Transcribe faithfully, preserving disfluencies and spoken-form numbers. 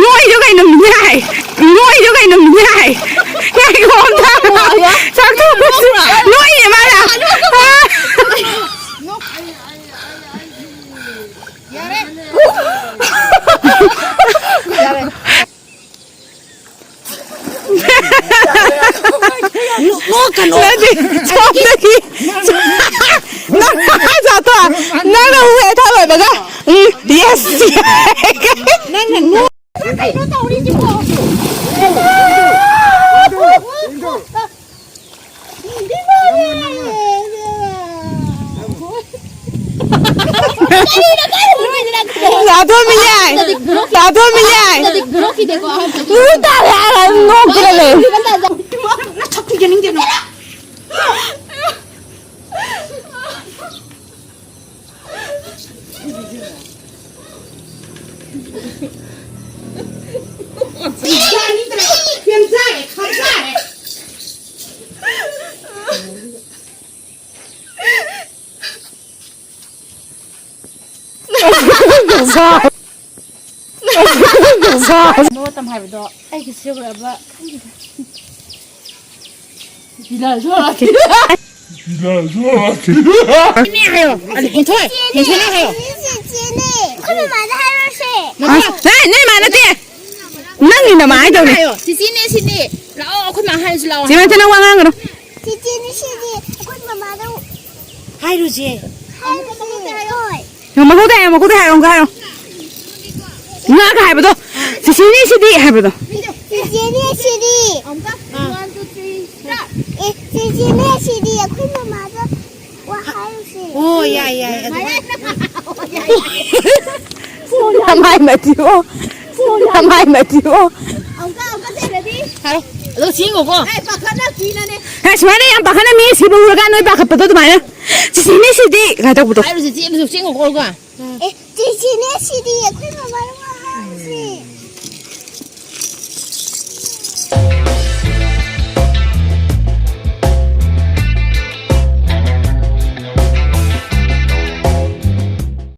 ꯅꯣꯏꯗꯣ ꯀꯩꯅꯣ ꯃꯤꯌꯥꯏ? ꯅꯣꯏꯗꯣ ꯀꯩꯅꯣ ꯃꯤꯌꯥꯏ? ꯉꯥꯏꯈꯣ ꯑꯝꯇ꯫ ꯆꯥꯊꯣꯛꯄꯁꯤ ꯅꯣꯏꯅꯦ ꯃꯥꯅ꯫ ꯅꯣꯛꯀꯅꯣ꯫ ꯅꯠꯇꯦ, ꯁꯣꯝꯗꯒꯤ꯫ ꯅꯪ ꯍꯥꯏ ꯖꯥꯠꯇꯣ ꯅꯪꯅ ꯍꯨ ꯍꯦꯛ ꯊꯥ ꯂꯣꯏꯕꯒ, ꯎꯝ, yes꯫ ꯅꯪꯅ ꯅꯣꯛ-, ꯀꯩꯅꯣ ꯇꯧꯔꯤꯁꯤꯕꯣ? ꯂꯥꯊꯣꯏ ꯃꯤꯌꯥꯏ! ꯂꯥꯊꯣꯏ ꯃꯤꯌꯥꯏ! ꯎ ꯇꯥꯔꯦ ꯍꯥꯏꯔ ꯅꯣꯛꯇꯅ ꯂꯩ꯫ ꯅꯁꯛꯇꯨ ꯌꯦꯡꯅꯤꯡꯗꯦ ꯅꯪ꯫ ꯅꯣ ꯇꯝ ꯍꯥꯏꯕꯗꯣ ꯑꯩꯒꯤ ꯁꯤꯈ꯭ꯔꯕ ꯈꯪꯗꯦ꯫ ꯕꯤꯂꯥꯜꯁꯨ ꯍꯧꯔꯛꯈꯤ꯫ ꯕꯤꯂꯥꯜꯁꯨ ꯍꯧꯔꯛꯈꯤ꯫ ꯅꯦ ꯍꯥꯏꯌꯣ꯫ ꯑꯗꯨ ꯍꯦꯟꯊꯣꯏ꯫ ꯍꯦꯟꯊꯣꯏ ꯅꯪ ꯍꯥꯏꯌꯣ꯫ ꯆꯦꯆꯦꯅꯦ꯫ ꯑꯩꯈꯣꯏ ꯃꯃꯥꯗ ꯍꯥꯏꯔꯨꯔꯁꯦ꯫ ꯃꯃꯥ꯫ ꯑꯦ, ꯅꯣꯏ ꯃꯥ ꯅꯠꯇꯦ꯫ ꯅꯪꯒꯤ ꯅꯃꯥ ꯍꯥꯏꯗꯧꯅꯦ꯫ ꯍꯥꯏꯌꯣ꯫ ꯆꯤꯆꯦꯅꯦ ꯁꯤꯅꯦ꯫ ꯂꯥꯛꯑꯣ, ꯑꯩꯈꯣꯏ ꯃꯥ ꯍꯥꯏꯔꯁꯤ ꯂꯥꯛꯑꯣ꯫ ꯁꯤ ꯅꯠꯇꯦ, ꯅꯪ ꯋꯥ ꯉꯥꯡꯒꯅꯨ꯫ ꯆꯤꯆꯦꯅꯦ ꯁꯤꯗꯤ ꯑꯩꯈꯣꯏ ꯃꯃꯥꯗ ꯍꯥꯏꯔꯨꯁꯦ꯫ ꯍꯥꯏꯔꯨꯁꯦ꯫ ꯍꯣꯏ꯫ ꯃꯀꯣꯛꯇ ꯍꯥꯏꯌꯣ, ꯃꯀꯣꯛꯇ ꯍꯥꯏꯌꯣ, ꯑꯃꯨꯛꯀ ꯍꯥꯏꯌꯣ꯫ ꯉꯥꯒ ꯍꯥꯏꯕꯗꯣ, "ꯆꯤꯆꯦꯅꯦ ꯁꯤꯗꯤ" ꯍꯥꯏꯕꯗꯣ꯫ ꯆꯤꯆꯦꯅꯦ ꯁꯤꯗꯤ꯫ ꯑꯃꯨꯛꯀ꯫ ꯑꯥ꯫ One, two, three, start꯫ ꯑꯦ, ꯆꯤꯆꯦꯅꯦ ꯁꯤꯗꯤ ꯑꯩꯈꯣꯏ ꯃꯃꯥꯗ ꯋꯥ ꯍꯥꯏꯔꯨꯁꯦ꯫ ꯑꯣ, ꯌꯥꯏ, ꯌꯥꯏ, ꯑꯗꯨ꯫ ꯅꯃꯥꯏ ꯃꯊꯤꯕꯣ꯫ ꯅꯃꯥꯏ ꯃꯊꯤꯕꯣ꯫ ꯑꯃꯨꯛꯀ, ꯑꯃꯨꯛꯀ ꯁꯦ, ready? ꯍꯥꯏꯔꯣ꯫ ꯑꯗꯣ ꯆꯦꯡꯉꯣꯀꯣ꯫ ꯑꯩ ꯄꯥꯈꯠꯅ ꯄꯤꯅꯅꯦ꯫ ꯍꯦ, ꯁꯨꯃꯥꯏꯅ ꯌꯥꯝ ꯄꯥꯈꯠꯅ ꯃꯤ ꯁꯤꯕ ꯎꯔꯀꯥꯟꯗ ꯅꯣꯏ ꯄꯥꯈꯠꯄꯗꯣ ꯑꯗꯨꯃꯥꯏꯅ꯫ "ꯆꯤꯆꯦꯅꯦ ꯁꯤꯗꯤ" ꯀꯥꯏ ꯇꯧꯕꯗꯣ꯫ ꯍꯥꯏꯔꯨꯁꯦ, ꯆꯦꯡꯉꯣ, ꯆꯦꯡꯉꯣꯀꯣ, ꯑꯃꯨꯛꯀ꯫ ꯑꯦ, ꯆꯤꯆꯦꯅꯦ ꯁꯤꯗꯤ ꯑꯩꯈꯣꯏ ꯃꯃꯥꯗ ꯋꯥ ꯍꯥꯏꯔꯨꯁꯦ꯫